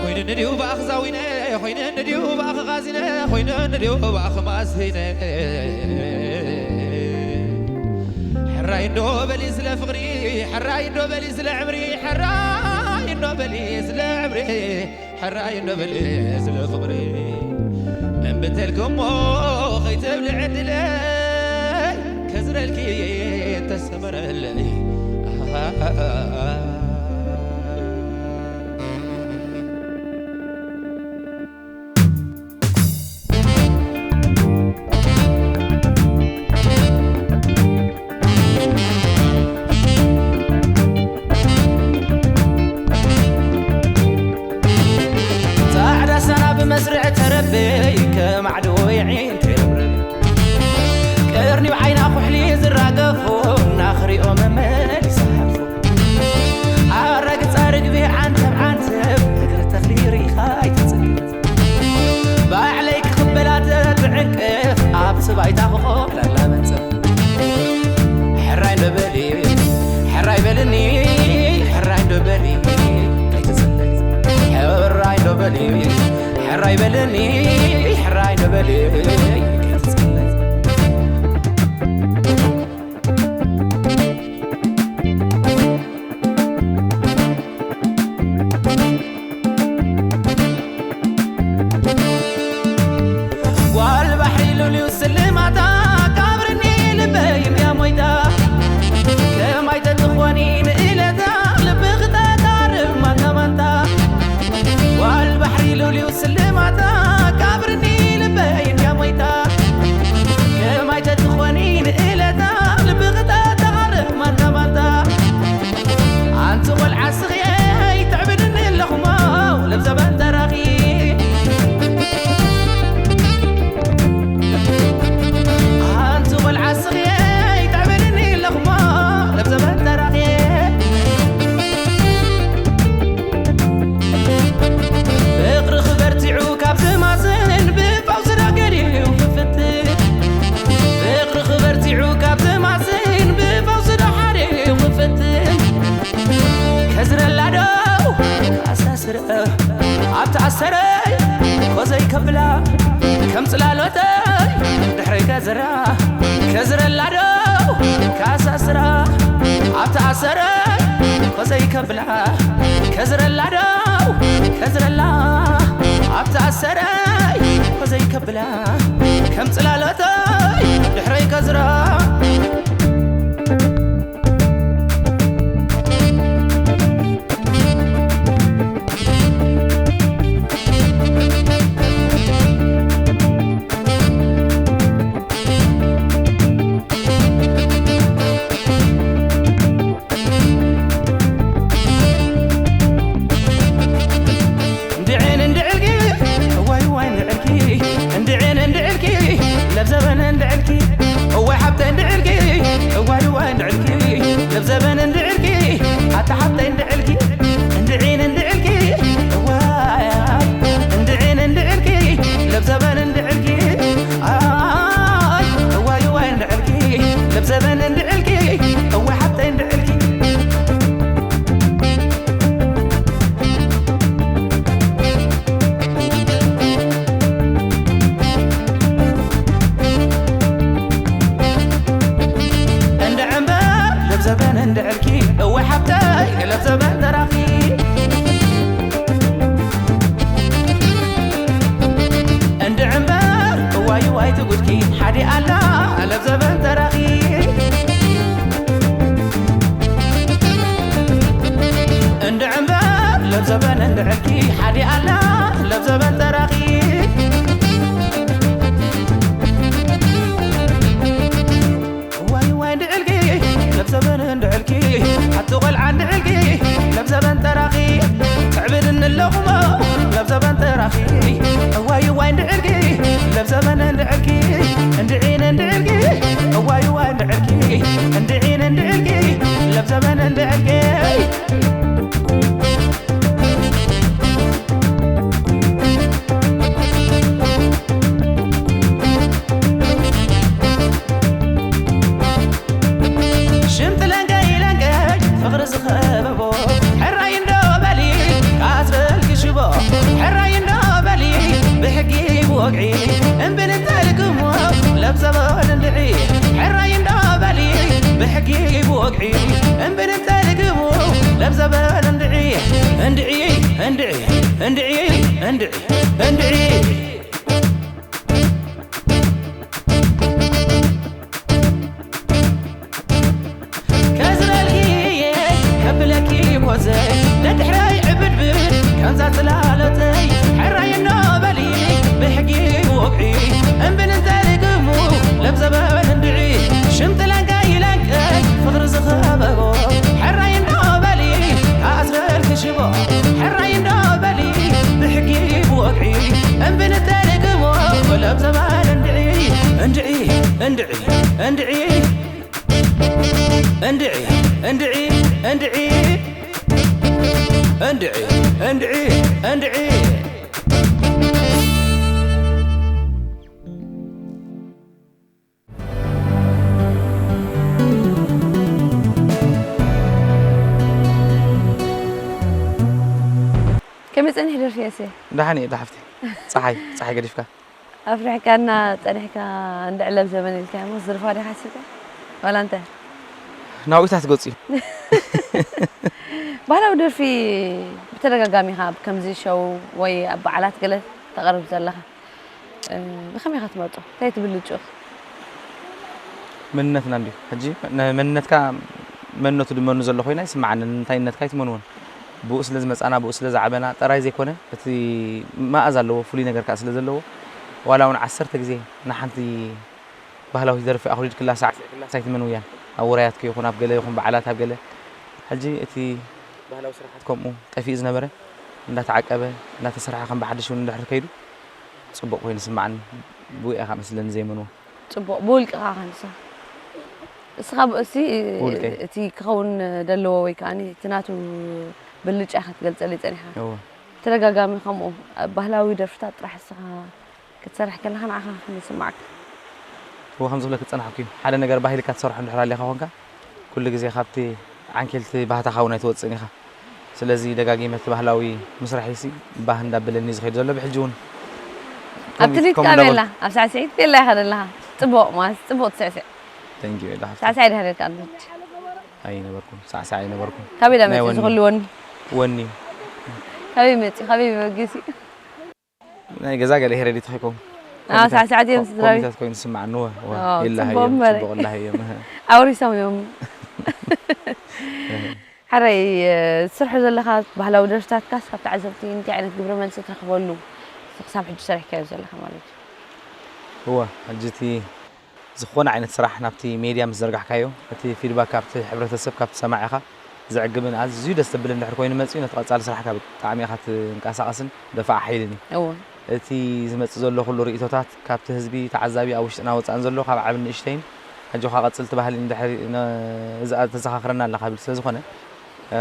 ኮይነኒ ድዩ ብኣኽ ዛዊነ፣ ኮይነኒ ድዩ ብኣኽ ቓዚነ፣ ኮይነኒ ድዩ ብኣኽ ማስቲነ። ሕራይ እንዶ በሊ ስለ ፍቕሪ፣ ሕራይ እንዶ በሊ ስለ ዕምሪ፣ ሕራይ እንዶ በሊ ስለ ዕምሪ፣ ሕራይ እንዶ በሊ ስለ ፍቕሪ። እምብተልክሞ ከይትብሊ ዕድለይ፣ ከዝረልኪ ተሰመረለይ። ጻዕዳ ሳና ብመስርዕ ተረበይ፣ ከማዕዶ የዒን ተረብረብ። ቀርኒው ዓይና ኩሕሊ ዝራገፎ፣ እናኽሪኦ መመሊሳ ሓልፎ። ኣራግጻ ርግቢ ዓንተብ ዓንተብ፣ እግሪ ተኽሊ ርኢኻ ኣይትጽገብ። ባዕለይ ክቕበላ ተትዕንቅፍ፣ ኣብቲ ባይታ ክኾላላ መንጸፍ። ሕራይ እንዶ በሊ፣ ሕራይ በልኒ፣ ሕራይ እንዶ በሊ፣ ከይትጽለይ። ሕራይ እንዶ በሊ፣ ሕራይ በልኒ፣ ሕራይ እንዶ በሊ፣ ከይትጽለይ። ጓል ባሕሪ ሉልዩ ስልማታ፣ ካብርኒ ልበይ እንድያ ሞይታ። ከማይ ተትኾኒ ንእለታ፣ ልቢ ክተታርፍ ማንታ ማንታ። ጓል ባሕሪ ሉልዩ ስልማታ፣ ካብርኒ ልበይ እንድያ ሞይታ። ከማይ ተትኾኒ ንእለታ፣ ልቢ ክተታርፍ ማንታ ማንታ። ኣንቲ ቆልዓ ስኽየይ ተዕብድኒ ኣለኹሞ ለብዘበን ተራኺ። ኣንቲ ቆልዓ ስኽየይ ተዕብድኒ ኣለኹሞ ለብዘበን ተራኺ። ፍቕርኺ በርቲዑ ካብ ዝማስን ብፈውሲ ዶ ገዲሉ ክፍትን። ፍቕርኺ በርቲዑ ካብ ዝማስን ብፈውሲ ዶ ሓሪኡ ክፍትን። ከዝረላ ዶ ካሳስረ ኣብቲ ኣሰረይ ኮዘይ ከብላ ከም ጽላሎተይ ድሕረይ ከዝራ። ከዝረላ ዶ ካሳስራ ኣብቲ ኣሰረይ ኮዘይ ከብላ። ከዝረላ ዶ ከዝረላ ኣብቲ ኣሰረይ ኮዘይ ከብላ ከም ጽላሎተይ ድሕረይ ከዝራ። እንድዒን እንድዕልኪ፣ እዋይ እዋይ እንድዕልኪ፣ እንድዒን እንድዕልኪ፣ ለብዘበን እንድዕልኪ፣ እዋይ ሓብተይ እንድዕልኪ፣ እዋይ እዋይ እንድዕልኪ፣ ለብዘበን እንድዕልኪ፣ ኣታ ሓብተይ እንድዕልኪ፣ እንድዒን እንድዕልኪ፣ እዋይ፣ እንድዒን እንድዕልኪ፣ ለብዘበን እንድዕልኪ፣ ኣይ፣ እዋይ እዋይ እንድዕልኪ፣ ለብዘበን እንድዕልኪ፣ እዋይ ሓብተይ እንድዕልኪ። እንድዒ እምበር ለብዘበን እንድዕልኪ፣ እወ ሓብተይ ለብዘበን ተራኺ። እንድዒ እምበር እዋይ እዋይ ትጉድኪ፣ ሓዲ ኣላ ለብዘበን ተራኺ። እንድዒ እምበር ለብዘበን እንድዕልኪ፣ ሓዲ ኣላ ለብዘበን ተራኺ። እዋይ እዋይ እንድዕልኪ፣ ለብዘበን እንድዕልኪ፣ ኣቲ ቆልዓ እንድዕልኪ፣ ለብዘበን ተራኺ። ትዕብድኒ ኣለኹሞ ለብዘበን ተራኺ። እዋይ እዋይ እንድዕልኪ፣ ለብዘበን እንድዕልኪ፣ እንድዒን እንድዕልኪ፣ እዋይ እዋይ እንድዕልኪ፣ እንድዒን እንድዕልኪ፣ ለብዘበን እንድዕልኪ። ሽምጥ ለንቀይ ለንቀይ ፍቕሪ ዝኸበቦ፣ ሕራይ እንዶ በሊ ካስበልኪ ሽቦ፣ ሕራይ እንዶ በሊ ብሕጊ ብወግዒ እምብል እንተልክሞ ለብዘበን እንድዒ፣ ሕራይ እንዶ በሊ ብሕጊ ብወግዒ እምብል እንተልክሞ ለብዘበን እንድዒ፣ እንድዒ፣ እንድዒ፣ እንድዒ፣ እንድዒ፣ እንድዒ። ደድሕረይ ዕብድብድ ከምዛ ጽላለተይ ሕራይ እንዶ በሊ ብሕጊ ብወግዒ እምብን እንተርግሙ ለብዘበን እንድዒ ሽምጥለንቀ ይለንቀ ፍቕሪ ዝኸበቦ ሕራይ እንዶ በሊ ኣስረልኪ ሽቦ ሕራይ እንዶ በሊ ብሕጊ ብወግዒ እምብን እንተርግሙ ለብዘበን እንድዒ እንድዒ እንድዒ እንድዒ እንድዒ እንድዒ እንድዒ እንድዒ እንድዒ እንድዒ ከመይ ጸኒሑ ደርፊ የሴ? ደሓን እየ፣ ደሓፍቲ። ጸሓይ፣ ጸሓይ ገዲፍካ። ኣፍሪሕካና ጸኒሕካ እንድዕለብ ዘመን ኢልካዮ እሞ ዝርፋ ዲኻ ሓሲብካ? ዋላ እንታይ? ናውኢታት ገጹ እዩ። ባህላዊ ደርፊ ብተደጋጋሚ ኢኻ ኣብ ከምዚ ሸው ወይ ኣብ በዓላት ገለ ተቕርብ ዘለኻ። እ፣ ብኸመይ ኢኻ ትመርጾ? እንታይ ትብልጩ? መንነትና እንድዩ። ሕጂ ነ-፣ መንነትካ መንነቱ ድመኑ ዘሎ ኮይና ይስምዓኒ። እንታይነትካ ኣይትመንዎን። ብኡ ስለ ዝመጻና፣ ብኡ ስለ ዝዓበና ጥራይ ዘይኮነ፣ እቲ መኣዛ ኣለዎ፣ ፍሉይ ነገር ከኣ ስለ ዘለዎ፣ ዋላ እውን ዓሰርተ ግዜ ንሓንቲ ባህላዊት ደርፊ ኣኹሊድክላ ሳዕ ስዒድክላስ ኣይትመንውያን። ኣብ ውራያት ከይኹን፣ ኣብ ገለ ይኹን በዓላት፣ ኣብ ገለ። ሕጂ እቲ ባህላዊ ስራሓት ከምኡ ጠፊኡ ዝነበረ እንዳተዓቀበ፣ እንዳተሰርሐ ከም ብሓድሽ እውን እንድሕር ከይዱ፣ ጽቡቕ ኮይኑ ይስምዓኒ። ብኡ እየ ከኣ መስለኒ ዘይመንዎ። ጽቡቕ፣ ብውልቅኻ ክንሳ። እስኻ ብ-፣ እሲ ብውልቀይ። እቲ ክኸውን ደለዎ ወይ ከኣ እቲ ናቱ ብልጫ ኢኻ ትገልጸለይ ጸኒሕካ። እወ። ተደጋጋሚ ከምኡ ኣብ ባህላዊ ደርፍታት ጥራሕ እስኻ ክትሰርሕ ከለኻ ንዓኻ ከመይ ይስምዓካ? እወ፣ ከምዚ ክብለኪ ዝጸናሕኩ እዩ። ሓደ ነገር ባሂልካ ትሰርሖ እንድሕር ኣሊኻ ኮንካ፣ ኩሉ ግዜ ካብቲ ዓንኬልቲ ባህታኻ እውን ኣይትወጽእን ኢኻ። ስለዚ ደጋጊመ እቲ ባህላዊ ምስራሕይሲ ባህ እንዳበለኒ እዩ ዝኸይድ ዘሎ። ብሕጂ እውን ኣብ ከምኡ ትልሂት ከምኡ ከኣ እንዳበልኩ ቤላ፣ ኣብ ሳዕስዒት ቤላ ኢኻ ዘለኻ። ጽቡቕ ማለት፣ ጽቡቕ ትስዕስዕ። Thank you፣ የላ ሓፍቲ። ሳዕሳዒ ድኻ ነርካ ኣንተ? ኣይነበርኩን፣ ሳዕሳዒ ኣይነበርኩን። ካበይ ዳ ናይ መጺኡ ወኒ። ዝኽሉ ወኒ? ወኒ እዩ። ካበይ መጺኡ? ካበይ መበገሲ? ናይ ገዛ ገለ ሄረዲት ኸይኮን። ኣዎ፣ ኮሚታት፣ ሳዕሳዕቲ እዮም ኮ-፣ ስድራ ቤት። ኮሚታት ኮይኑ ዝስምዓኒ፣ ወ-፣ ወ-፣ ኣዎ፣ ይላሃይ ጽቡቕ እዮም፣ እምበረ። ጽቡቕ ላሃይ እዮም። ኣውሪሶም እዮም። ሕረይ፣ እ፣ ትሰርሖ ዘለኻ ባህላዊ ደርፍታትካስ ካብ ተዓዘብቲ እንታይ ዓይነት ግብረ መልሲ ትረኽበሉ? ክሳብ ሕጂ ሰሪሕካዮ ዘለኻ ማለት እዩ። እወ፣ ሕጂ እቲ ዝኾነ ዓይነት ስራሕ ናብቲ ሜድያ ምስ ዘርጋሕካዮ፣ እቲ ፊድባክ ካብቲ ሕብረተሰብ፣ ካብቲ ሰማዒኻ ዘዕግብን ኣዝዩ ደስ ዘብል እንድሕር ኮይኑ መጺኡ፣ ነቲ ቀጻሊ ስራሕካ ብጣዕሚ ኢኻ ትንቀሳቐስን ደፋዕ ሓይልን እዩ። እወ። እቲ ዝመጽእ ዘሎ ኩሉ ርእይቶታት ካብቲ ህዝቢ፣ ተዓዛቢ፣ ኣብ ውሽጥና ወጻእን ዘሎ፣ ካብ ዓብን ንእሽተይን፣ ኣጆኻ ቀጽል፣ እቲ ባህሊ እንድሕር ነ-፣ እዛ ተዘኻኽረና ኣለኻ ብል ስለ ዝኾነ፣ እ፣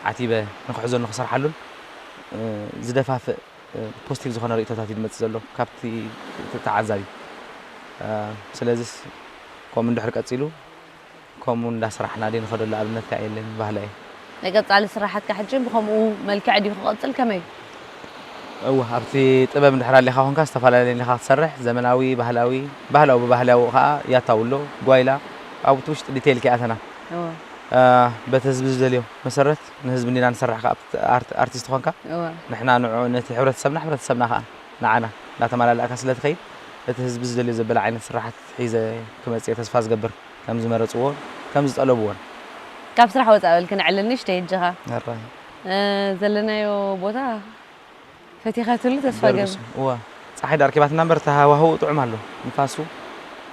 ዓቲበ ንኽሕዞን ንኽሰርሓሉን፣ እ፣ ዝደፋፍእ ፖዚቲቭ ዝኾነ ርእይቶታት እዩ ዝመጽእ ዘሎ ካብቲ ተ-፣ ተዓዛቢ። እ፣ ስለዚስ ከምኡ እንድሕር ቀጺሉ፣ ከምኡ እንዳሰራሕና ድዩ ንኸደሉ ኣብነት ከኣ የለን ባህላ እየ። ናይ ቀጻሊ ስራሓትካ ሕጂ ብኸምኡ መልክዕ ድዩ ክቐጽል ከመይ? እወ፣ ኣብቲ ጥበብ እንድሕር ኣሊኻ ኮንካ ዝተፈላለየ ኢኻ ክትሰርሕ፣ ዘመናዊ፣ ባህላዊ፣ ባህላዊ ብባህላዊ ከኣ ያታው ኣሎ፣ ጓይላ፣ ኣብቲ ውሽጢ ዲቴይል ከይኣተና። እወ። እ፣ በቲ ህዝቢ ዝደልዮ መሰረት ንህዝቢ እንዲና ንሰርሕ ከኣ ኣብቲ ኣርት-፣ ኣርቲስት ኾንካ እወ። ንሕና ንዑ ነቲ ሕብረተሰብና፣ ሕብረተሰብና ከኣ ንዓና እንዳተመላላእካ ስለ ትኸይድ፣ እቲ ህዝቢ ዝደልዮ ዘበለ ዓይነት ስራሓት ሒዘ ክመጽእ እየ ተስፋ ዝገብር፣ ከም ዝመረጽዎን ከም ዝጠለብዎን። ካብ ስራሕ ወጻእ በል ክነዕልል ንእሽተይ እጅኻ። ኣራይ። እ፣ ዘለናዮ ቦታ ፈቲኻ ትብሉ ተስፋ ገብር። ገርግሱ፣ እወ። ጸሓይ ዳኣ ኣርኪባትና እምበር፣ እቲ ሃዋህው ጥዑም ኣሎ። ንፋሱ፣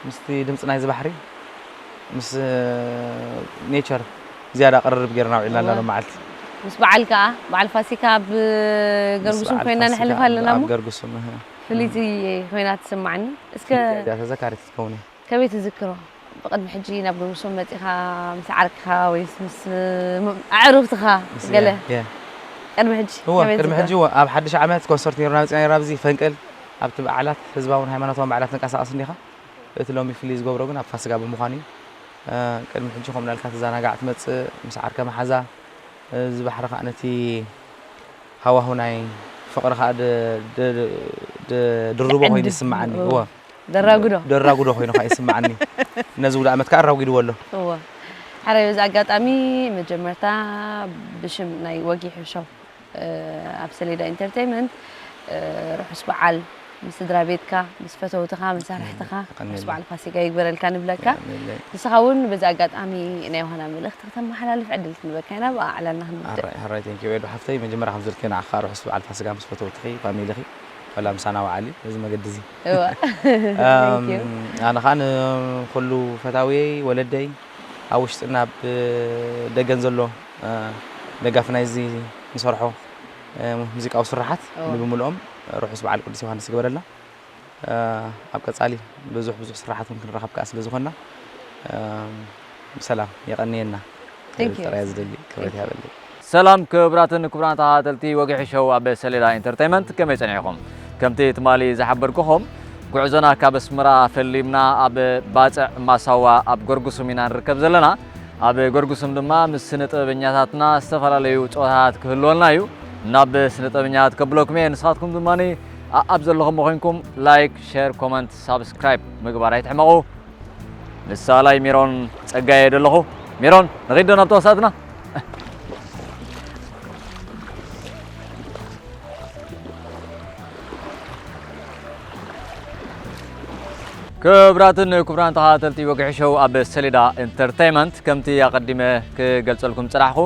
ምስቲ ድምጺ ናይዚ ባሕሪ፣ ምስ፣ እ፣ ኔቸር ዝያዳ ቅርርብ ጌርና ውዒልና እወ። ኣለና ሎመዓልቲ። ምስ በዓል ከኣ፣ በዓል ፋሲካ ኣብ ምስ ገርግሱም በዓል ኮይና ፋሲካ ነሕልፍ ኣለና ኣብ እሞ፣ ገርግሱም፣ እህ። ፍልይቲ ኮይና ትስማዓኒ። እስከ ፍልይቲ እያ፣ ተዘካሪት ትኸውን እያ። ከመይ ትዝክሮ? ብቕድሚ ሕጂ ናብ ገርግሶም መጺኻ ምስ ዓርክኻ ወይስ ምስ፣ ም-፣ ኣዕሩኽትኻ ምስ፣ ገለ? የ፣ የ። ቅድሚ ሕጂ እወ፣ ከመይ ቅድሚ ትዝክሮ? ሕጂ እወ፣ ኣብ ሓድሽ ዓመት ኮንሰርት ነይሩና መጺና ነይራ፣ ኣብዚ ፈንቅል፣ ኣብቲ በዓላት፣ ህዝባውን ሃይማኖታውን በዓላት ትንቀሳቐስ እንዲኻ። እቲ ሎሚ ፍልይ ዝገብሮ ግን ኣብ ፋሲካ ብምዃኑ እዩ። እ፣ ቅድሚ ሕጂ ከምኡ እንዳልካ ትዘናጋዕ ትመጽእ፣ ምስ ዓርከ መሓዛ፣ እዚ ባሕሪ ከኣ ነቲ ሃዋሁ ናይ ፍቕሪ ከኣ ድ-፣ ድ-፣ ድ-፣ ድርቦ ኮይኑ ይዕድል። ይስምዓኒ። እወ። እወ። ደራጉዶ። ደራጉዶ ኮይኑ ከኣ ይስምዓኒ። ነዚ ውደ ዓመት ከኣ ኣራጒድዎ ኣሎ። እወ። ሕራይ፣ በዚ ኣጋጣሚ መጀመርታ ብሽም ናይ ወጊሑ ሾው፣ እ፣ ኣብ ሰሌዳ ኢንተርቴይመንት፣ እ፣ ርሑስ በዓል ምስ ስድራ ቤትካ፣ ምስ ፈተውትኻ፣ መሳርሕትኻ፣ ኣሜን። ምስ በዓል ፋሲጋ ይግበረልካ ንብለካ። ኣሜን። ንስኻ እውን በዚ ኣጋጣሚ ናይ ዮሃና መልእኽቲ ክተመሓላልፍ ዕድል ክንበካ ኢና። ብኣዕላልና ክንውድእ። ሕራይ፣ ሕራይ፣ ቴንኪዩ ኤዱ ሓፍተይ። መጀመርያ ከም ዝበልክዮ ንዓኻ ርሑስ በዓል ፋሲጋ ምስ ፈተውትኺ፣ ፋሚሊኺ፣ ዋላ ምሳና ውዓሊ በዚ መገዲ እዚ። እወ። ቴንኪዩ። ኣነ ኸኣ ንኹሉ ፈታውየይ፣ ወለደይ፣ ኣብ ውሽጥን ኣብ ደገን ዘሎ፣ እ፣ ደጋፊ ናይዚ ንሰርሖ፣ እ፣ ሙዚቃዊ ስርሓት እወ። ንብምልኦም ርሑስ በዓል ቅዱስ ዮሃንስ ይግበረልና። እ፣ ኣብ ቀጻሊ ብዙሕ ብዙሕ ስራሓት እውን ክንራኸብ ከኣ ስለ ዝኾንና፣ እ፣ ብሰላም የቐንየና። ቴንክ ዩ። ጥራይ ዝደሊ ክብረት ይሃበለይ። ሰላም ክቡራትን ክቡራን ተኸታተልቲ ወግሒ ሾው ኣብ ሰሌዳ ኢንተርቴይመንት፣ ከመይ ጸኒሕኩም? ከምቲ ትማሊ ዝሓበርኩኹም፣ ጉዕዞና ካብ ኣስመራ ፈሊምና ኣብ ባጽዕ ማሳዋ ኣብ ጎርጉሱም ኢና ንርከብ ዘለና። ኣብ ጎርጉሱም ድማ ምስ ስነ ጥበበኛታትና ዝተፈላለዩ ጸወታታት ክህልወልና እዩ። ናብ ስነ ጥበበኛታት ከብለኩም እየ። ንስኻትኩም ድማ ኣብ ዘለኹም ኮይንኩም ላይክ፣ ሼር፣ ኮመንት፣ ሳብስክራይብ ምግባር ኣይትሕመቑ። ንሳላይ ሜሮን ጸጋየ ደለኹ። ሜሮን፣ ንኺድ ዶ ናብ ተዋሳእትና? ክቡራትን ክቡራን ተኸታተልቲ ወግሒ ሾው ኣብ ሰሌዳ ኢንተርቴይመንት፣ ከምቲ ኣቐዲመ ክገልጸልኩም ዝጸናሕኩ፣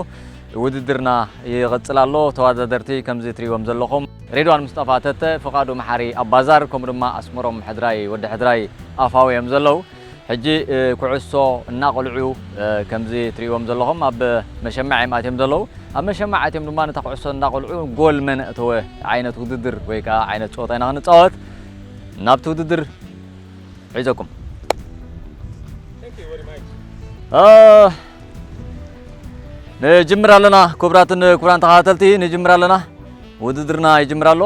ውድድርና ይቕጽል ኣሎ። ተወዳደርቲ ከምዚ ትርእይዎም ዘለኹም፣ ሬድዋን ሙስጠፋ ተተ፣ ፍቓዱ መሓሪ ኣባዛር፣ ከምኡ ድማ ኣስመሮም ሕድራይ፣ ወዲ ሕድራይ ኣፋዊ እዮም ዘለዉ። ሕጂ፣ እ፣ ኩዕሶ እናቐልዑ፣ እ፣ ከምዚ ትርእይዎም ዘለኹም ኣብ መሸማዕ እዮም ኣትዮም ዘለዉ። ኣብ መሸማዕ ኣትዮም ድማ ነታ ኩዕሶ እናቐልዑ ጎል መን ኣእተወ ዓይነት ውድድር ወይ ከዓ ዓይነት ጸወታ ኢና ክንጻወት። ናብቲ ውድድር ሒዘኩም። እ፣ ንጅምር ኣለና። ክቡራትን ክቡራን ተኸታተልቲ፣ ንጅምር ኣለና። ውድድርና ይጅምር ኣሎ።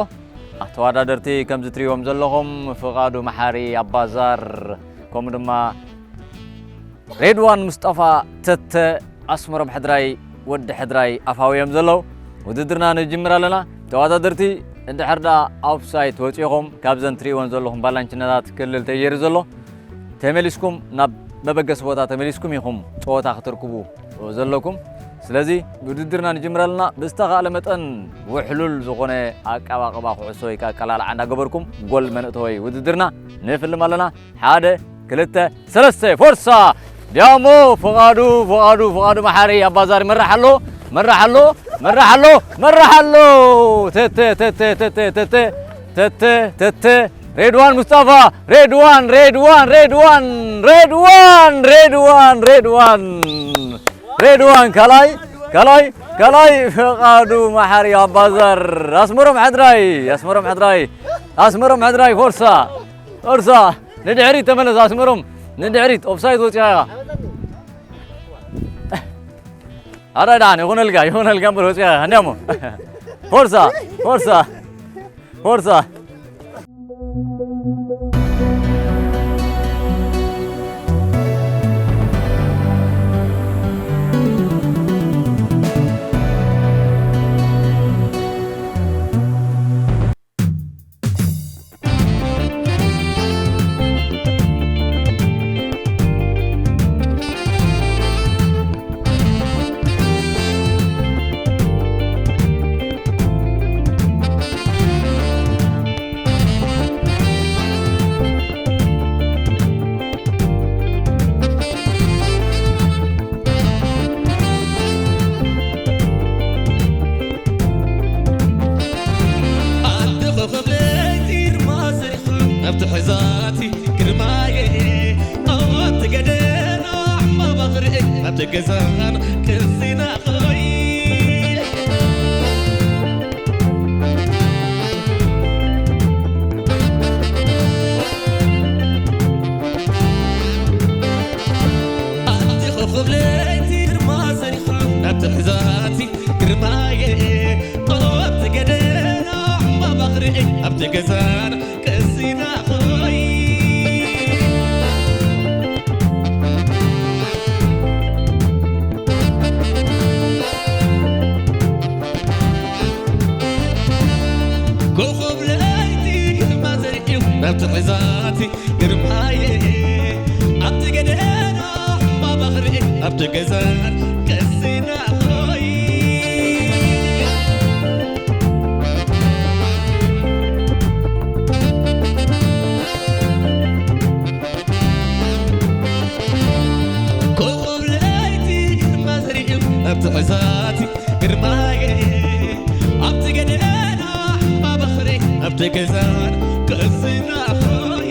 ተወዳደርቲ ከምዚ ትርእይዎም ዘለኹም፣ ፍቓዱ መሓሪ ኣባዛር፣ ከምኡ ድማ ሬድዋን ሙስጠፋ ተተ፣ ኣስመሮም ሕድራይ፣ ወዲ ሕድራይ ኣፋዊ እዮም ዘለዉ። ውድድርና ንጅምር ኣለና። ተወዳደርቲ፣ እንድሕር ደኣ ኣውፍሳይት ወጺኹም፣ ካብዘን ትርእይወን ዘለኹም ባላንችነታት ክልል ተየሩ ዘሎ፣ ተመሊስኩም ናብ መበገሲ ቦታ ተመሊስኩም ኢኹም ጸወታ ክትርክቡ ዘለኩም። ስለዚ ውድድርና ንጅምር ኣለና። ብዝተኻእለ መጠን ውሕሉል ዝኾነ ኣቀባቕባ ኩዕሶ ወይ ከኣ ኣቀላልዓ እንዳገበርኩም ጎል መን እተወ ውድድርና ንፍልም ኣለና። ሓደ፣ ክልተ፣ ሰለስተ፣ ፎርሳ! ዲያሞ፣ ፍቓዱ፣ ፍቓዱ፣ ፍቓዱ መሓሪ ኣባዛር ይመርሕ ኣሎ፣ መርሕ ኣሎ፣ መርሕ ኣሎ፣ መርሕ ኣሎ! ተተ፣ ተተ፣ ተተ፣ ተተ፣ ተተ፣ ተተ፣ ሬድዋን ሙስጣፋ፣ ሬድዋን፣ ሬድዋን፣ ሬድዋን፣ ሬድዋን፣ ሬድዋን፣ ሬድዋን፣ ሬድዋን፣ ካልኣይ፣ ካልኣይ፣ ካልኣይ፣ ፍቓዱ መሓሪ ኣባዛር፣ ኣስመሮም ሕድራይ፣ ኣስመሮም ሕድራይ፣ ኣስመሮም ሕድራይ፣ ፎርሳ፣ ፎርሳ፣ ንድሕሪት ተመለስ ኣስመሮም፣ ንድሕሪት፣ ኦፍሳይድ ወጺኻ ኢኻ። ኣረ ደሓን ይኹነልካ፣ ይኹነልካ እምበር ወጺኻ ኢኻ። እንዲያሞ። ፎርሳ፣ ፎርሳ፣ ፎርሳ። ኣደ ኮኾብ ለይቲ ግርማ ሰሪኹ ኣብቲ ሕዛቲ ግርማየ ኣብቲ ገደና ሕማማ ክርኢ ኣብቲ ገዛና ቅርሲና ኾይ ኣቲ ኮኾብ ለይቲ ግርማ ሰሪኹ ናብቲ ሕዛቲ ግርማየ ኣብቲ ገደና ዕምባባ ክርኢ ኣብቲ ገዛና ቀሲና ኾይ ኮኾብ ለይቲ ግርማ ዘርእዩ ናብቲ ሕዛቲ ግርማየ ኣብቲ ገደና እምባ ባኽሪ ኣብቲ ገዛን ቀሲና ኾይ ትሕዛቲ ግርማየ ኣብቲ ገደና ባባኽሪ ኣብቲ ገዛን ቅስና ኾይ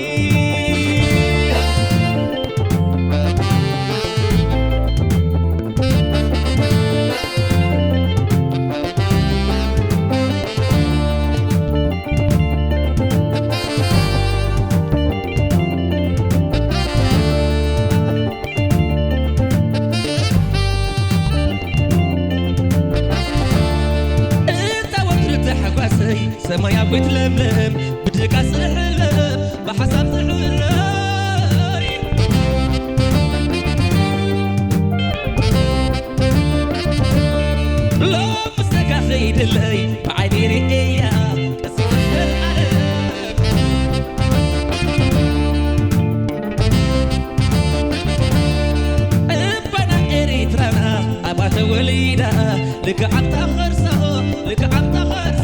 እታ ወትሪ ተሓጓሰይ ሰማያዊት ለምለም ብድቃስ ዝሕለፍ ብሓሳብ ዝሕለፍ ሎም ምስተካ ኸይድለይ ብዓይኒ ርእያ ቀስ በል ዓለም እምባና ኤሪትራና ኣብኣ ተወሊዳ ልክዓምታ ኸርሳ ልክዓምታ ኸርሳ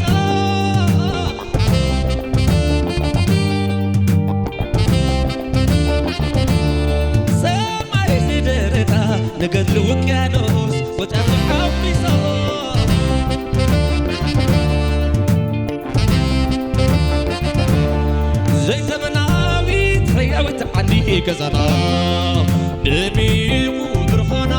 ሰማይ ዝደረታ ንገድሊ ውቅያኖስ ወጣቱ ሓዊሶ ዘይዘመናዊት ሕያዊት ዓንዲ ገዛና ደሚቑ ብርሃና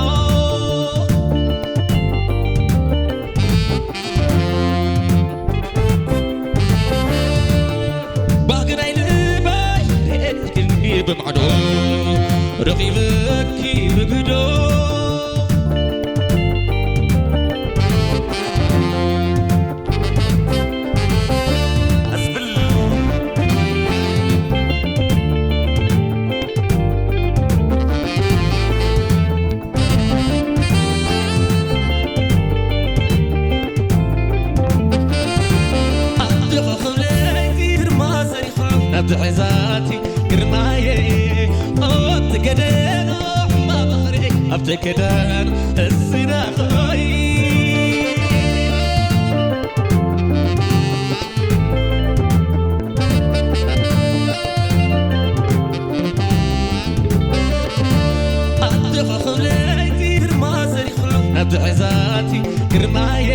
ባህግናይ ልበይ ርእየት ክንዲ ብማዕዶ ረኺበኪ ብግዶ ኣስብል ኣደኸኽብለይቲ ግርማ ዘሪኹ ናብ ትሕዛቲ ግርማየ ኣብቲ ገደና ሕምባ ባኽሪ ኣብቲ ገደን እስና ኾይ ኣደኸኽብለይቲ ግርማ ዘሪኹ ናብ ትሕዛቲ ግርማየ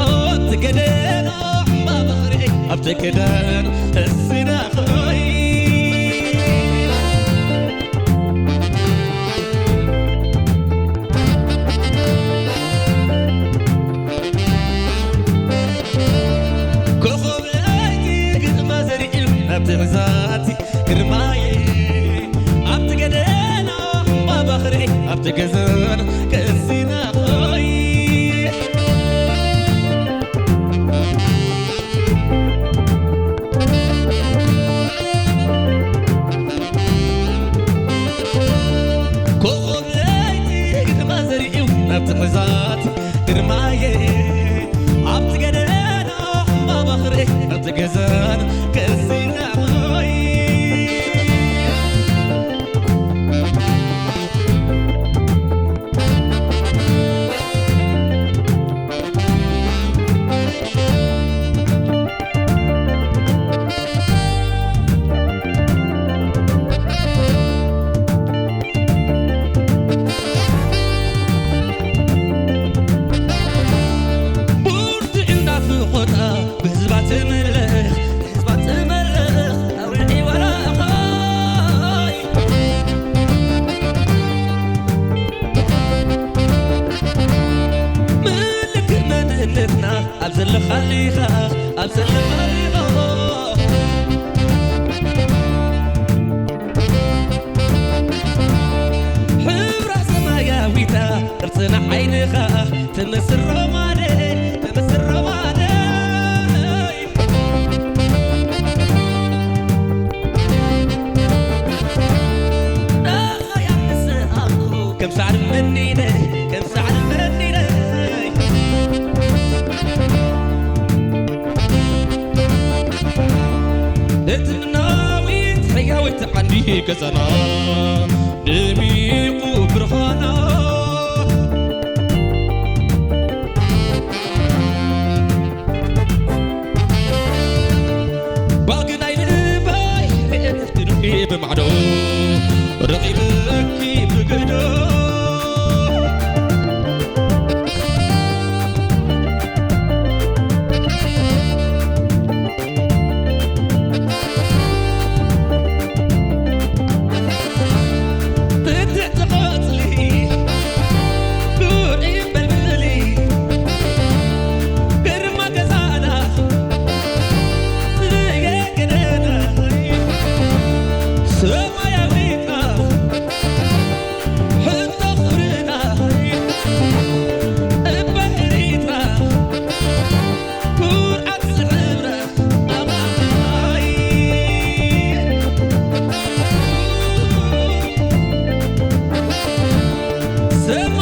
ኣብቲ ገደና ሕምባ ባኽሪ ኣብቲ ገደን እስና ኾይ ኮኾብ ለይቲ ግርማ ዘርኢ ኣብቲ ዕዛቲ ግርማየ ኣብቲ ገደና እምባ ባኽሪ ኣብቲ ገዘን ቀሲና ኾይ ኮኾብ ለይቲ ግርማ ዘርእዩ ኣብቲ ዕዛቲ ግርማየ ኣብቲ ገደና እምባ ባኽሪ ኣብቲ ገዘን ቀሲና ኾይ ብርቱዕ እናፍቖታ ብህዝባ ትምለኽ ንህዝባ ትመልኽ ኣውዒ ወላኻይ ምልክት መንነትና ኣብ ዘለኻሊኻ ኣብ ዘለኻሊኻ ሕብራ ሰማያዊታ ቅርጽና ዓይንኻ ትመስል ሮማነይ ትመስል ሮማነይ ናኻ ያምስኣኩ ከም ሳዕሪ መኒነ ከም ሳዕሪ መኒነ እቲ ምናዊት ሕያዊት ዓንዲ ገዛና ደሚቑ ብርሃና ባግናይ ልበይ ርእየት ትንፊ ብማዕዶ ረኺበኪ ብግዶ ደም